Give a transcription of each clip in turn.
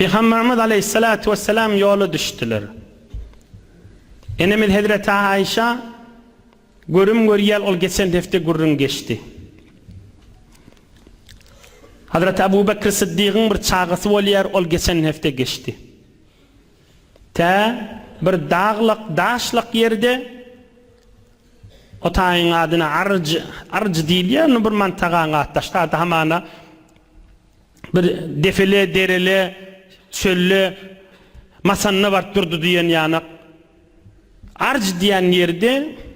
Pygamberimiz aleýhissalatu wessalam ýola düşdüler. Enemiz hezreti Aişa görüm görýär ol geçen hepde gürrüň geçdi. Hazreti Abu Bekr Syddygyň bir çagasy bolýar ol geçen hepde geçdi. Tä bir daglyk daşlyk ýerde o taýyň adyna Arj Arj diýilýär indi bir mantagaň ady daşda hamana Bir depele, derele, çölde masanda baryp durdy diýen ýanak. Arj diýen ýerde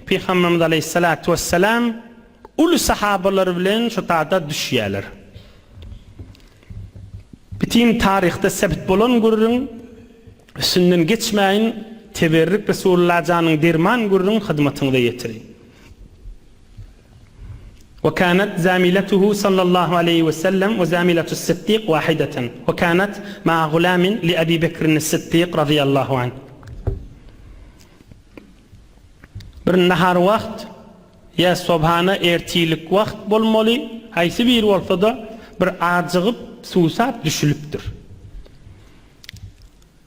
Pygamberimiz aleýhissalatu wessalam uly sahabalary bilen şo tada düşýärler. Bütin taryhda sebit bolan gürrüň, üstünden geçmäýin, teberrik Resulullah janyň derman gürrüň hyzmatyňyza ýetireýin. We kanat zamiletuhu sallallahu aleýhi we sellem we zamiletus-siddik wahideten we kanat ma'a gulamin li Abi Bekrin-es-Siddik razyýallahu anh. Bir nahar wagt ýa sobhana ertirlik wagt bolmaly, haýsy biri bolsa-da bir ajygyp, suwsap düşülipdir.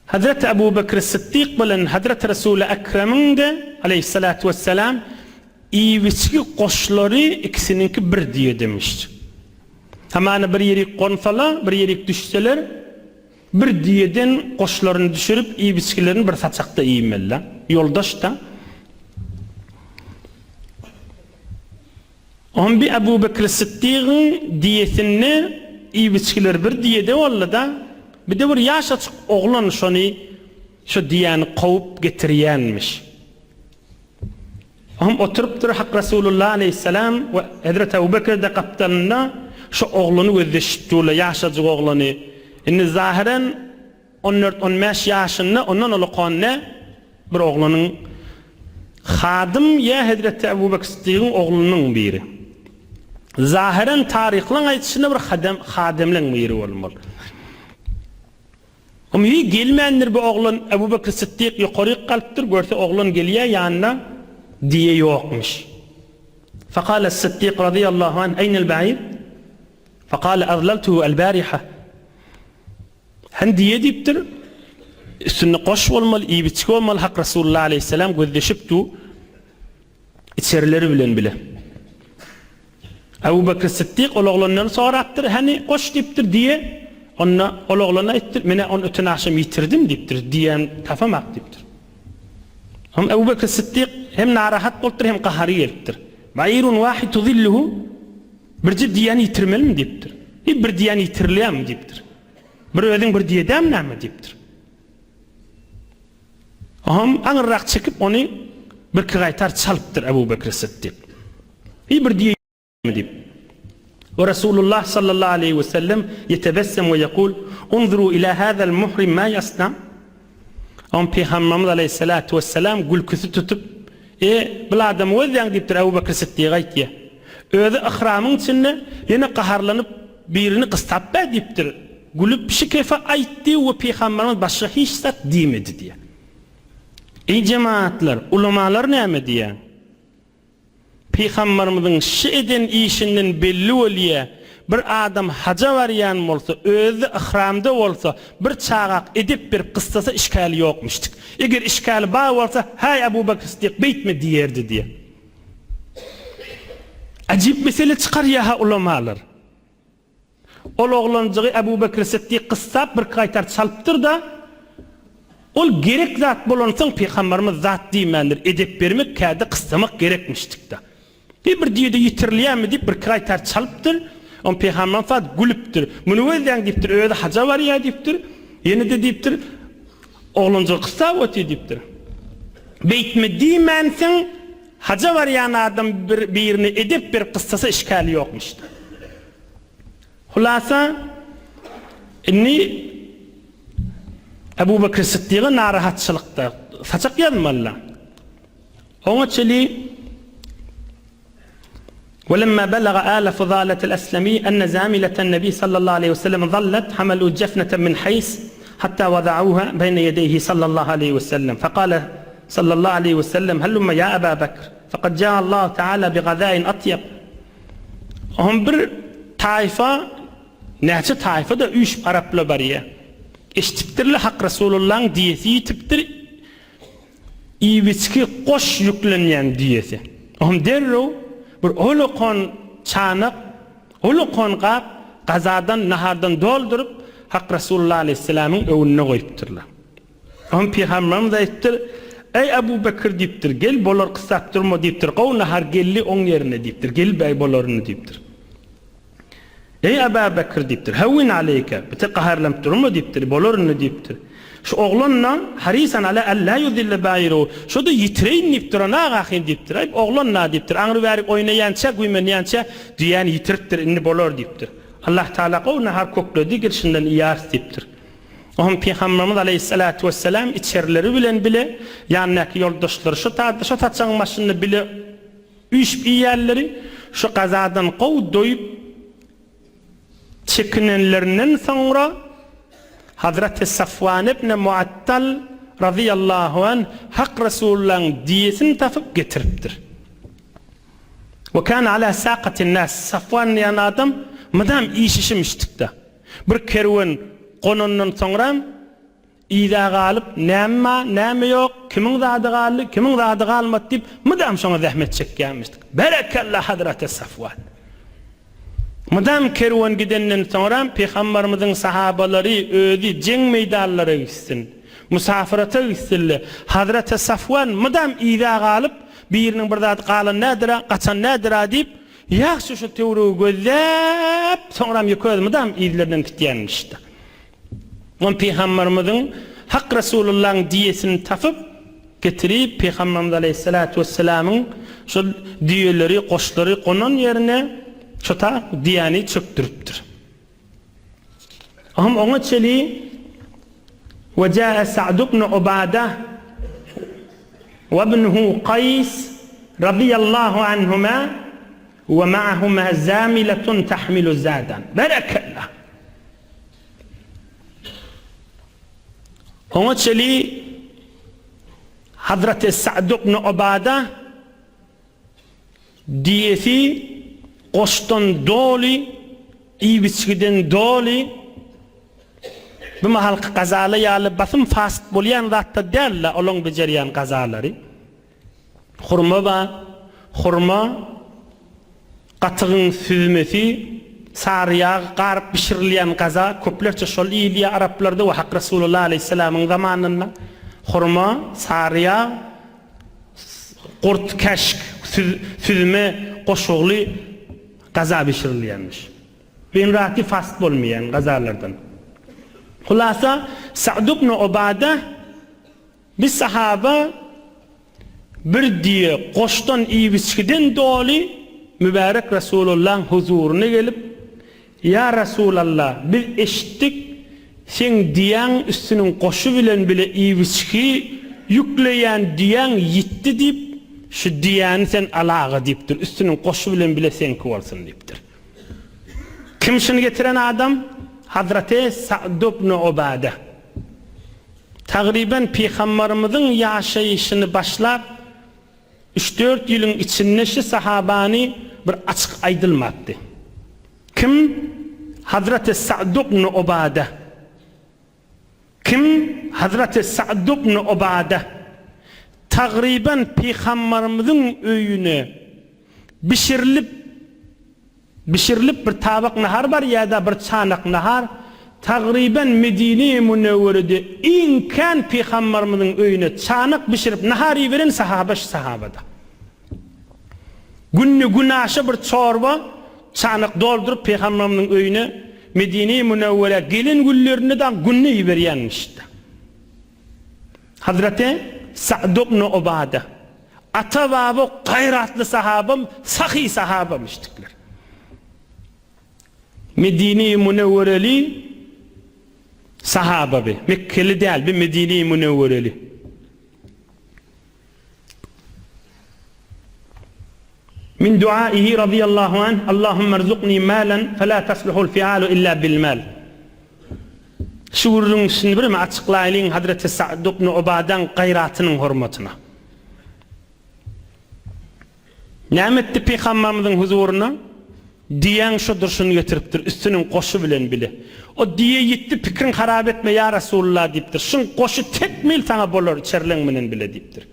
Hazreti Abu Bekr Sytdyk bilen Hazreti Resuly Ekremiň-de, aleýhissalatu wessalam, iýip-içgi goşlary ikisiniňki bir düýedemiş. Hamana bir ýerik gonsalar, bir ýerik düşseler, bir düýeden goşlaryny düşürip, iýip-içgilerini bir saçakda iýmeli-dä. Ýoldaş-da. Oňa bi Abu Bekr Sytdygyň diýesinde iýip-içgiler bir diýede boldy-da, bir-de bir ýaşajyk oglan şony, şo diýäni kowup getirýänmiş. Oňam oturypdyr Hak Resulullah aleýhissalam we Hezreti Abu Bekr-de gapdalynda şo oglany gözleşip durlar, ýaşajyk oglany. Indi zahyren On dört-on bäş ýaşynda ondan ulakan däl bir oglanyň hadym ýa hezreti Ebu Bekr Sytdygyň oglunyň biri. Zahyren taryhlaň aýdyşynda bir hadem hademleň biri bolmaly. Umyý gelmändir bu oglan Ebu Bekr Sytdyk ýokaryk galypdyr görse oglan gelýär ýanyna diýe ýokmyş. Fekale Sytdyk razyýallahu anh eýnel bair? Fekale azlaltuhu el bariha. Hany diýe diýipdir. Üstünde goş bolmaly, iýip-içgi bolmaly, Hak Resulullah aleýhissalam gözleşip du içerileri bilen bile. Ebu Bekr Siddik ol oglandan sorapdyr, hany goş diýipdir, diýe. Onda ol oglan aýtdyr, men ony öten agşam ýitirdim diýipdir, diýen tapamak diýipdir. Hem Ebu Bekr Siddik hem narahat bolupdyr, hem gahary gelipdir. Bairun wahid tuzilluhu Birje diýeni ýitirmelimi diýipdir. Hi bir diýen ýitirilýärmi diýipdir. Bir özüň bir diýedämi näme diýipdir. Oňam aňyrrak çekip ony birki gaýtar çalypdyr Ebu Bekr Siddik. Hi bir diýemi diýip. We Resulullah sallallahu aleýhi we sellem ýetebessem we ýekul, Unzuru ila hazal muhrim ma ýasna. Oňa Pygamberimiz aleýhissalatu wessalam gülküsi tutup, E, bil adamy gözläň diýipdir, Ebu Bekr Siddiga aýtýar. Özi yhramyň içinde ýene gaharlanyp birini gystap ber diýipdir. Gülüp şu kefe aýtdy we Pygamberimiz başga hiç zat diýmedi diýýär. Eý jemagatlar, ulamalar näme diýýär? Pygambarymyzyň şy eden işinden belli bolýa, bir adam haja barýan bolsa, özi-de yhramda bolsa, bir çagak edep berip gyssasa işgäli ýokmuşdyk. Eger işgäli bar bolsa, Häý Abu Bekr Syddyk beýtme diýerdi diýe. Ajyp mesele çykarýa-ha ulamalar. Ol oglanjygy Ebu Bekr Sytdyk gyssap birki gaýtar çalypdyr-da, ol gerek zat bolansoň pygamberimiz zat diýmändir, edep bermek käde gyssamak gerekmişdik-de. Bir bir düýede ýitirilýärmi diýip birki gaýtar çalypdyr, oň pygamberimiz zat gülüpdir. Muny gözläň diýipdir, özi haja barýar diýipdir, ýene-de diýipdir, oglanjygy gyssap otyr diýipdir. Beýtme diýmänsiň, haja barýan adam bir birine edep berip gyssasa işgäli ýokmuşdyr. Hulasa, indi Ebu Bekr Sytdyga narahatçylykda saçak ýazmalylar. Oňa çeli Welemma belaga ala Fuzaletel Eslemi enne zamiletel Nebi sallallahu aleýhi we sellem zallet hamalu jefneten min haýs hatta wada'uha beýne ýedeýhi sallallahu aleýhi we sellem fekale sallallahu aleýhi we sellem hellumma ýa Eba Bekr fekad jaa Allahu teala bi gazain atýeb Oňa bir taýfa, näçe taýfa-da üýşüp araplar barýar. Eşidipdirler, Hak Resulullahyň düýesi ýitipdir, iýip-içgi goş ýüklenýän düýesi. Oňam derrew bir ulakan çanak, ulakan gap gazadan, nahardan dolduryp, Hak Resulullah aleýhissalamyň öňünde goýupdyrlar. Oňam Pygamberimiz aýdypdyr, Eý, Abu Bekr diýipdir, gel, bolar kyssap durma diýipdir, gowy nahar geldi oň ýerine diýipdir, gel bäý bolaryny diýipdir. Eý, Aba Bekr diýipdir, Hewwin aleýke, bite gaharlanyp durma diýipdir, bolar indi diýipdir. Şu oglan-da, Harisan ala alla ýuzille baýruhu, şo-da ýitireýin diýip duran agahyn diýipdir. Aý, oglan-da diýipdir, aňry-bärik oýnaýança, güýmenýänçä düýäni ýitiripdir, indi bolar diýipdir. Allah Tagala gowy nahar kökledi, gel şundan iýeris diýipdir. Oňa Pygamberimiz aleýhissalatu wessalam içerileri bilen bile, ýanyndaky ýoldaşlary şo taýda, şo saçagyň başynda bile üýşüp iýýärleri, şu gazadan gowy doýup çekinenlerinden soňra Hazreti Safwan ibn Muattal razyýallahu anh Hak Resulullahyň diýesini tapyp getiripdir. We kana ala saqatin nas, Safwan diýen adam mydam işişimişdikde. Bir kerwen gonandan soňram yza galyp, näme bar, näme ýok, kimiň zady galdy, kimiň zady galmady diýip, mydam şoňa zähmet çekýärmişdik. Berekella Hazreti Safwan! Mydam kerwen gidenden soňram Pygambarymyzyň sahabalary özi jeň meýdanlara gitsin, musafyrata gitsinle, Hazreti Safwan mydam yza galyp, biriniň bir zady galan nädir-a, gaçan nädir-a diýip, Ýagşy şu töweregi gözläp, soňram ýeke özi mydam yzlaryndan gitýänmişdi. Ol Pygamberimiziň Hak Resulullahyň diýesini tapyp, getirip, Pygamberimiz aleýhissalatu wessalamyň şol düýeleri, goşlary gonan ýerine şo ta düýäni çökdüripdir. Oňam oňa çeli We jaa Sa'd ibn Ubada we ibnuhu Kaýs radyýallahu anhuma we ma'ahuma zamilatun tahmilu zadan. Berekella! Oňa çeli Hazreti Sa'd ibn Ubada Diýesi goşdan doly, iýip-içgiden doly, bu mahalky gazala ýaly basym fasyt bolýan zat-da däl-de, olaň bejerýän gazalary. Hurma bar, hurma, gatygyň süzmesi, sary ýag garyp bişirilýän gaza, köplerçe şol iýilýär araplarda we Hak Resulullah aleýhissalamyň zamanynda. Hurma, sary ýag, Gurt, keşk, süzme goşugly gaza bişirilýänmiş. Benraty fast bolmaýan gazalardan. Hulasa, Sa'd ibn Ubada bir sahaba bir düýe goşdan iýip-içgiden doly mübärek Resulullahyň huzuryna gelip, Ýa Resulallah, biz eşitdik, seň düýäň üstüniň goşy bilen bile iýip-içgi ýükleýän düýäň ýitdi diýip, şu düýäni sen alaga diýipdir, üstüniň goşy bilen bile seňki bolsun diýipdir. Kim şuny getiren adam? Hazreti Sa'd ibn Ubade. Tagryban Pygambarymyzyň ýaşaýşyny başlap, Üç-dört ýylyň içinde şu sahabany bir açyk aýdylmapdy. Kim? Hazreti Sa'd ibn Ubade. Kim? Hazreti Sa'd ibn Ubade. Tagryban Pygambarymyzyň öýüne bişirilip Bişirilip bir tabak nahar barýada bir çanak nahar, tagryban Medine-i Münewwerede iň kän Pygambarymyzyň öýüne çanak bişirip nahar iberen sahaba şu sahabada. Günde günaşa bir çorba çanak dolduryp Pygambarymyzyň öýüne Medine-i Münewwerä gelen günlerinde dagy günde iberýänmişdi. Hazreti Sa'd ibn Ubada. Ata-baba gaýratly sahabam, sahy sahabamyşdyklar. Medine-i Münewwereli sahaba bi. Mekgeli däl, bi Medine-i Münewwereli. Min duaihi radiyallahu anh, Allahümme rzuqni malen fela tasluhul fialu illa bil mal. Şu gürrüňiň üstüni bireme açyklaýlyň Hazreti Sa'd ibn Ubadaň gaýratynyň hormatyna. Näme etdi Pygambarymyzyň huzuryna? Düýäň şo durşuny getiripdir, üstüniň goşy bilen bile. O düýe ýitdi, pikriň harap etme, ýa Resulullah diýipdir. Şuň goşy tekmil saňa bolar, içerleň menen bile diýipdir.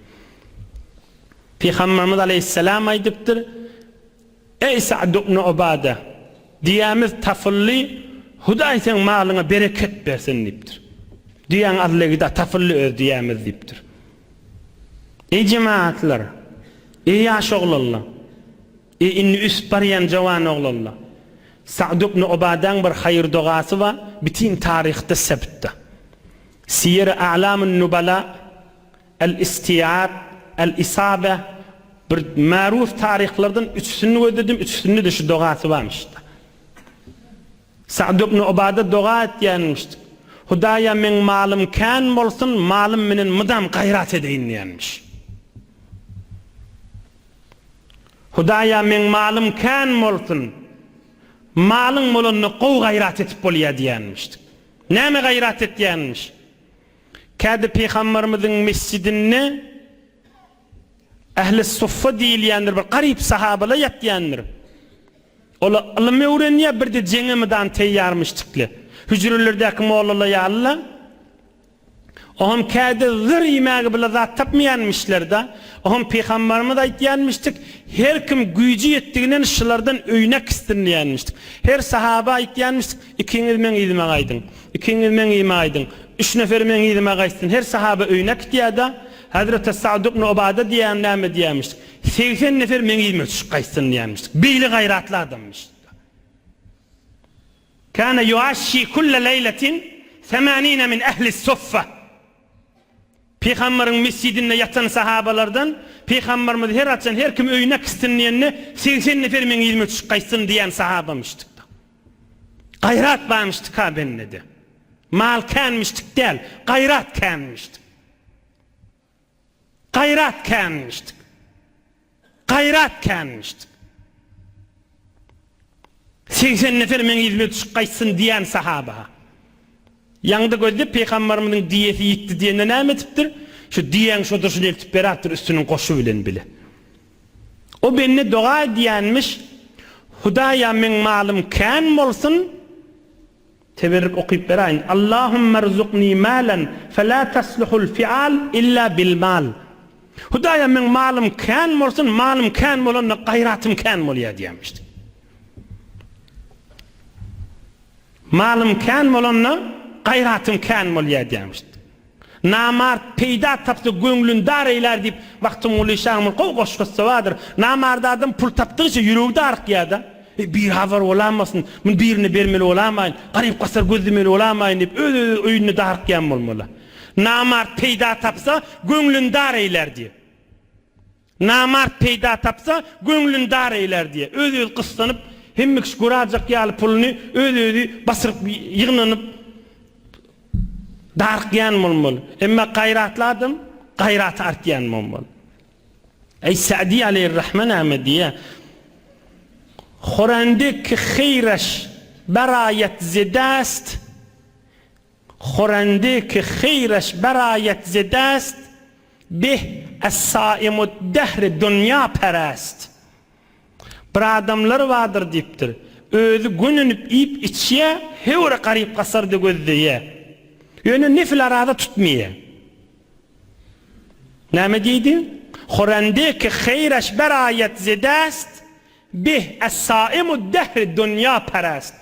Pygamberimiz aleýhissalam aýdypdyr, Eý Sa'd ibn Ubada, düýämiz tapyldy, Hudaý seň malyňa bereket bersin diýipdir. Düýäň azlegi-da tapyldy öz düýämiz diýipdir. Eý jemagatlar, eý ýaş oglanlar! Eý indi ösüp barýan jawan oglanlar! Sa'd ibn Ubadaň bir haýyr-dogasy bar, bütin taryhda sebtde. Siýer-i A'lamun Nubala, El-Istiab, El-Isabe bir maruf taryhlardan üçüsini gözledim, üçüsinde-de şu dogasy barmyş-da. Sa'd ibn Ubada doga etýänmiş. Hudaýa meň malym kän bolsun, malym menen mydam gaýrat edeýin diýenmiş. Hudaýa meň malym kän bolsun, malyň bolanda gowy gaýrat etip bolýa diýenmiş. Näme gaýrat etýänmiş? Käde Pygamberimiziň mesjidinde Ähli Suffa diýilýändir bir garyp sahabalar ýatýandyr. Olar ylym öwrenýär, birde jeňe mydam teýýarmyşdykly. Hüjrelerdäki mollalar ýaly-la. Oňam käde zyr iýmäge bile zat tapmaýanmyşlar-da. Oňam Pygambarymyz aýtýanmyşdyk, Her kim güýji ýetdiginden şulardan öýüne äkitsin diýenmişdik. Her sahaba aýtýanmyşdyk, Ikiňiz meň yzyma gaýdyň. Ikiňiz meň yzyma gaýdyň. Üç nefer meň yzyma gaýtsyn. Her sahaba öýüne äkitýär-de, Hezreti Sa'd ibn Ubada diýýän näme diýýärmişdik? 80 nefer meň yzyma düşüp gaýtsyn diýýärmişdik. Beýle gaýratly adammyş. Kana yuaşşi kulle leýletin semanine min ehli suffa. Pygambaryň mesjidinde ýatan sahabalardan Pygambarymyz her haçan her kim öýüne äkitsin diýende 80 nefer meň yzyma düşüp gaýtsyn diýen sahabamyşdyk. Gaýrat barmyşdyk-ha bendede. Mal känmişdik däl, gaýrat känmişdik. Gaýrat känmişdik. Gaýrat känmişdik. 80 nefer meň yzyma düşüp gaýtsyn diýen sahaba. Ýaňda gözde Pygambarymyzyň diýesi ýitdi diýende näme etipdir? Şu diýäň şo durşuny eltip berapdyr üstüniň goşy bilen bile. O bende doga edýänmiş, Hudaýa meň malym kän bolsun, teberrik okyp beräýin, Allahumma rzuqni malan fela tasluhul fial illa bil mal. Hudaýa meň malym kän bolsun, malym kän bolanda gaýratym kän bolýar diýýänmiş. Malym kän bolanda gaýratym kän bolýar diýýänmiş. Namart peýda tapsa göňlün dar eýlär diýip Magtymguly şahyryň gowy goşgusy bardyr. Namart adam pul tapdygyça ýüregi darykýar-da. Eý, bihabar bolamasyn, muny birine bermeli bolamaýyn, garyp-gasar gözlemeli bolamaýyn diýip öz-özi öýünde darykýan bolmaly. Namart peýda tapsa göňlün dar eýlär diýip. Namart peýda tapsa, göňlüni dar eýlär diýýär. Öz-özi gyssanyp, hemme kişi görajak ýaly puluny öz-özi basyryp ýygnanyp, darykýan bolmaly. Emma gaýratly adam gaýraty artýan bolmaly. Eý, Sa'di aleýhir-rahme näme diýýär? Horende ki heýreş beraýet zedast, Horende ki heýreş beraýet ze dest, Beh ez saimud-dehri dunýa perest. Bir adamlar bardyr diýipdir. Özi gönenip iýip-içýä, höwre garyp-gasar-da gözleýä. Ýöne nefil araza tutmaýa. Näme diýdi? Horende ki heýreş beraýet ze dest, Beh, es-saimu-d-dehri dunýa perest.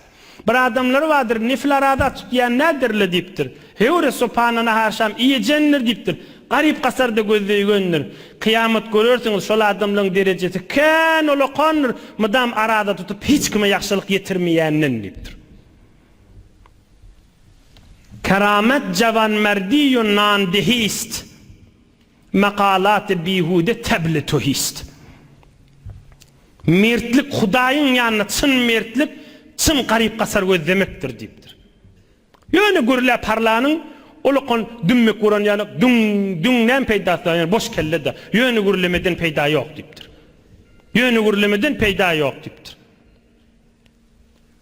Bir adamlar bardyr, nefil araza tutýan nädirle diýipdir. Höwre sopana nahar-şam iýejendir diýipdir. Garyp-gasar-da gözleýgendir. Kyýamat görersiňiz, şol adamlaryň derejesi kän ulakandyr, mydam araza tutup hiç kime ýagşylyk ýetirmeýänden diýipdir. Keramet jawanmerdiýu nandehist. Makalaty bihude tebli tohist. Mertlik Hudaýyň ýanynda çyn mertlik çyn garyp-gasar gözlemekdir diýipdir. Ýöne gürläp harlanyň ulakan dümmek uran ýaly düň düň näme peýdasy bar ýöne boş kelle-de ýöne gürlemeden peýda ýok diýipdir. Ýöne gürlemeden peýda ýok diýipdir.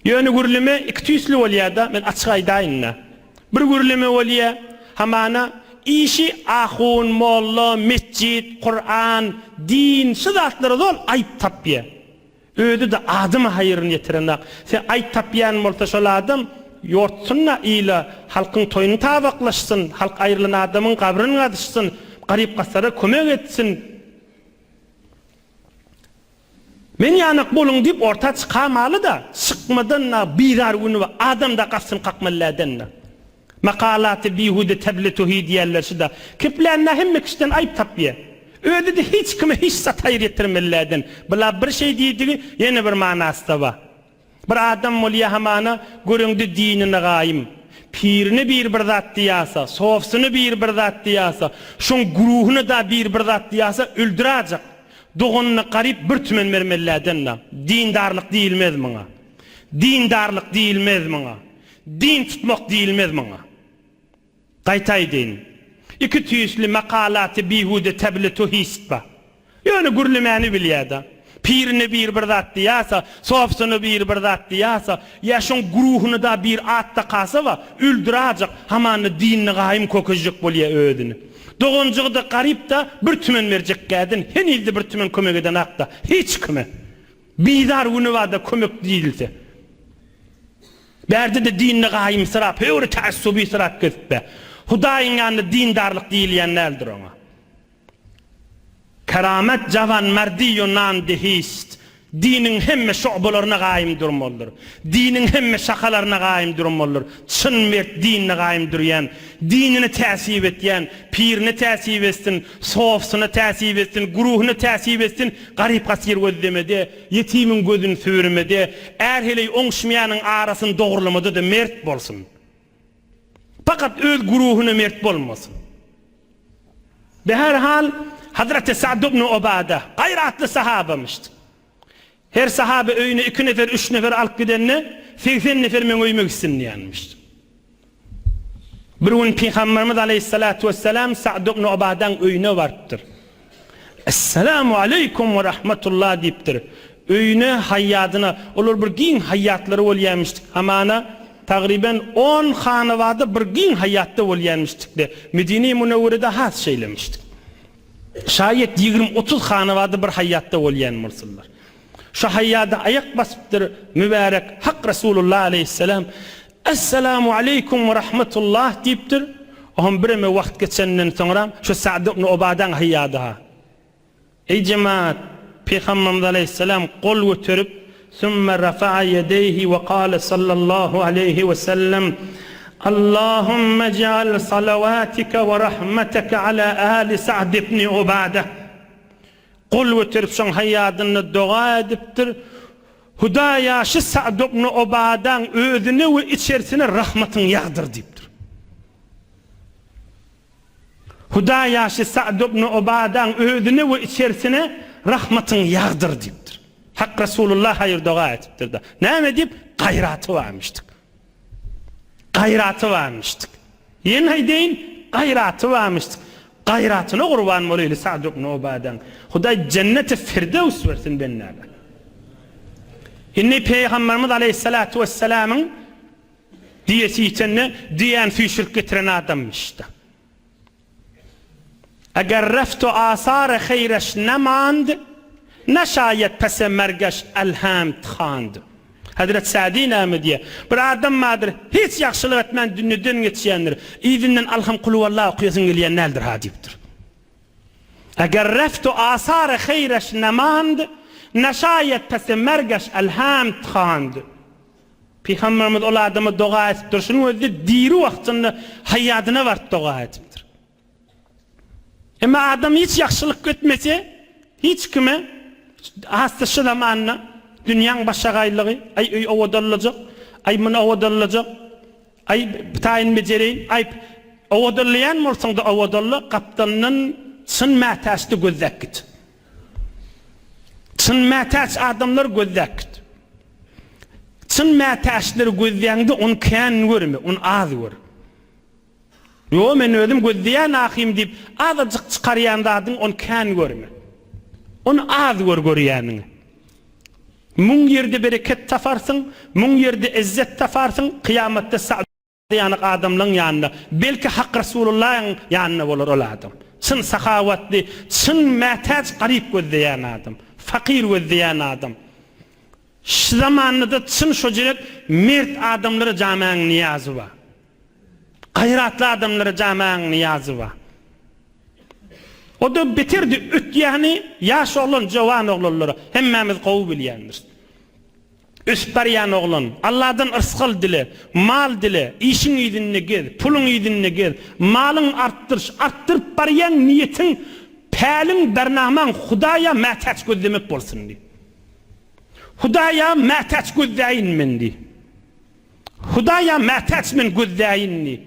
Ýöne gürleme iki tüýsli bolýa-da, men açyk aýdaýyn-da. Bir gürleme bolýa, hamana, işi ahun, molla, metjit, Kuran, din, şu zatlara zol aýyp tapýa. Özi-de adama haýryny ýetirenok. Sen aýp tapýan bolsa şol adam ýortsun-da ile, halkyň toýuny tabaklaşsyn, halk aýrylan adamyň gabryny gazyşsyn, garyp-gasara kömek etsin. Men ýanak boluň diýip orta çykamaly-da, çykmadan-da bizar güni bar, adam-da gapysyny kakmaly-dä-da. Makalaty bihude teble tuhi diýerler şuda. Kiplände hemme kişiden aýp tapýa. Özüde hiç kime hiç zat haýyr ýetirmeliläden. Bula bir şeý diýdigi ýene bir manasy-da bar. Bir adam bolýa hamana göreňde dinine gaýym. Pirine biri bir zat diýasa, sofsyna biri bir zat diýasa, şoň guruhyna-da biri bir zat diýasa öldürajak. Doganyna garyp bir tümen bermeliläden-da. Dindarlyk diýilmez muňa. Dindarlyk diýilmez muňa. Din tutmak diýilmez muňa. Gaýta aýdaýyn. Iki tüýsli makalaty bihude täbli tuhist ba. Ýöne gürlemäni bilýä-da. Pirine biri bir zat diýýäsa, sofsyna biri bir zat diýýäsa, ýa şoň guruhyna-da bir at dakasa ba, öldürajak, hamana dinine gaýym kökezjek bolýa özüni. Doganjygy-da garyp-da, bir tümen berjekgädin, heniz-de bir tümen kömek edenak-da, hiç kime. Bizar güni barda kömek diýilse. Bärde-de dinine gaýymsyrap, höwri taassubysyrap gezipbe. Hudaýyň ýanynda dindarlyk diýilýän däldir oňa. Keramet jawanmerdi ýunan dehist. Diniň hemme şobalaryna gaýym durmalydyr. Diniň hemme şahalaryna gaýym durmalydyr. Çyn mert dinine gaýym durýan, dinine täsip etýän, pirine täsip etsin, sofsyna täsip etsin, guruhyna täsip etsin, Garyp-gasar gözlemede, ýetimiň gözüni sübürmede, är-heleý oňuşmaýanyň arasyny dogrulamada-da mert bolsun. Fakat öz güruhyna mert bolmasyn. Beherhal, Hazreti Sa'd ibn Ubada gaýratly sahabamyşdy. Her sahaba öýüne iki nefer, üç nefer alyp gidende, 80 nefer meň öýüme gitsin diýenmişdi. Bir gün Pygamberimiz aleýhissalatu wessalam Sa'd ibn Ubadaň öýüne barypdyr. Essalamu aleýkum we rahmetullah diýipdir. Öýüne, haýýadyna, olar bir giň haýýatlary bolýamyşdyk. Hamana, tagryben on hanabada bir giň haýýatda bolýamyşdykda. Medine-i Münewwerede has şeýlemişdik. Şaýet 20-30 hanabada bir haýýatda bolýan bolsunlar. Şu haýýada aýak basypdyr mübärek Hak Resulullah aleýhissalam. Essalamu aleýkum we rahmetullah diýipdir. Oňam bireme wagt geçenden soňra şu Sa'd ibn Ubadaň haýýady-ha. Eý jemaat, Pygamberimiz aleýhissalam gol göterip, Sümme rafa'a ýedeýhi we kale sallallahu aleýhi we sellem, Allahümme je'al salawatika we rahmeteke ala ali Sa'd ibn Ubada. Gol göterip şoň haýýadynda doga edipdir, Hudaýa şu Sa'd ibn Ubadaň özüne we içerisine rahmatyňy ýagdyr diýipdir. Hudaýa şu Sa'd ibn Ubadaň özüne we içerisine rahmatyňy ýagdyr diýipdir. Hak Resulullah haýyr doga edipdir-de. Näme diýip? Gaýraty barmyşdyk. Gaýraty barmyşdyk. Ýene aýdaýyn, gaýraty barmyşdyk. Gaýratyna gurban bolaýly Sa'd ibn Ubadaň. Hudaý jenneti Firdöws bersin bendäge. Indi Pygamberimiz aleýhissalatu wessalamyň diýesi ýitende diýäni süýşürip getiren adammyşda. Eger reft u asar heýreş nemand, neşaýet pese mergeş elhemd khand. Hezret Sa'di näme diýýär? Bir adam bardyr, hiç ýagşylyk etmän dünýeden geçýändir. Yzyndan Alham kulhuwallah okaýasyň gelýän däldir ha diýipdir. Eger reft u asar heýreş nemand, neşaýet pese mergeş elhemd khand. Pygamberimiz ol adama doga edipdir. Şunuň özi-de diri wagtynda haýýadyna baryp doga edipdir. Emma adam hiç ýagşylyk etmese, hiç kime has-da şu zamanda dünýäň başagaýlygy, aý öý owadanlajak, aý muny owadanlajak, aý taýyn bejereýin, aý owadanlaýan bolsaň-da owadanla, gapdalyndan çyn mätäçde gözläp git. Çyn mätäç adamlary gözläp git. Çyn mätäçleri gözläňde ony kän görme, ony az gör. Ýo, men özüm gözleýän ahym diýip, azajyk çykarýan zadyň ony kän görme. Ony az gör görýäniňi. Müň ýerde bereket taparsyň, müň ýerde ezzet taparsyň, kyýamatda ýanak adamlaň ýanynda, belki Hak Resulullahyň ýanynda bolar ol adam. Çyn sahawatly, çyn mätäç garyp gözleýän adam, fakyr gözleýän adam. Şu zamanda-da çyn şojerek mert adamlara jamäň nyýazy bar. Gaýratly adamlara jamäň nyýazy bar. O-da beterdi ötýäni ýaş oglan, jowan oglanlara hemmämiz gowy bilýändiris. Ösüp barýan oglan, Alladan yrsgal dile, mal dile, işiň yzynda gez, puluň yzynda gez, malyň artdyryş, artdyryp barýaň niýetiň, päliň, bernamaň Hudaýa mätäç gözlemek bolsun diý. Hudaýa mätäç gözläýin men diý. Hudaýa mätäç men gözläýin diý.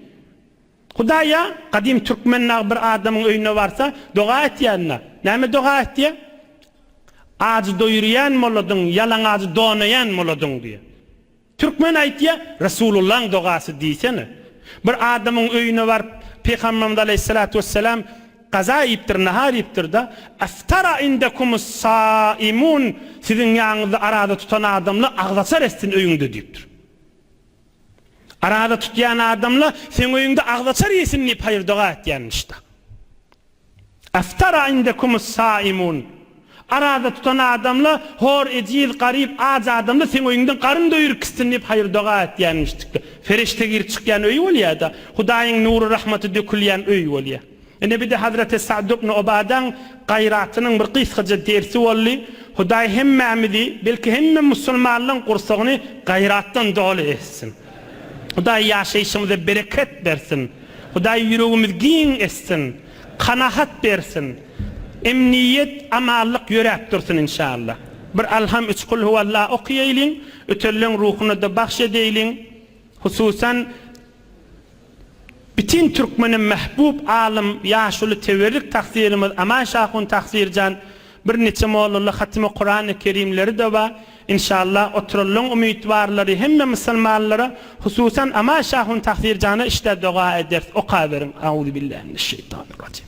Hudaýa, gadym türkmen nag bir adamyň öýüne barsa, doga etýända, näme doga etýä? Ajy doýurýan moladyň, ýalaňajy donaýan moladyň diýýär. Türkmen aýtýa, Resulullaň dogasy diýsene. Bir adamyň öýüne baryp, Pygamberimiz aleýhissalatu wessalam gaza iýipdir, nahar iýipdir-de, Aftara indekumus saimun, siziň ýanyňyzda araza tutan adamlar agzaçar etsin öýüňde diýipdir. Araza tutýan adamla seň öýüňde agzaçar iýsin diýip haýyr-doga etýänmişda. Aftara indekumus saimun. Araza tutan adamla hor, ejiz, garyp, aç adamla seň öýüňden garyn doýuryp gitsin diýip haýyr-doga etýänmişdikde. Ferişde girip çykýan öý bolýa-da, Hudaýyň nury-rahmaty dökülýän öý bolýa. Ine bir-de Hazreti Sa'd ibn Ubadaň gaýratynyň bir gysgaja dersi boldy. Hudaý hemmämizi, belki hemme musulmanlaň gursagyny gaýratdan doly etsin. Hudaý ýaşaýşymyza bereket bersin. Hudaý ýüregimizi giň etsin. Kanahat bersin. Emniýet, amanlyk ýöräp dursun inşallah. Bir Alham üç Kulhuwallah okaýaýlyň, ötenleň ruhuna-da bagş edeýliň. Hususan Bütin türkmene mähbub alym ýaşuly teberrik tahsyrymyz Aman Şahun Tahsyrjan bir niçe mollala hatymy Kurany Kerimleri-de bar. Inşallah oturanlaň umytwarlary hemme musulmanlara hususan Aman Şahun Tahsyrjana işde doga ederis okaberiň Auzubillahi mineşşeýtanirrajim.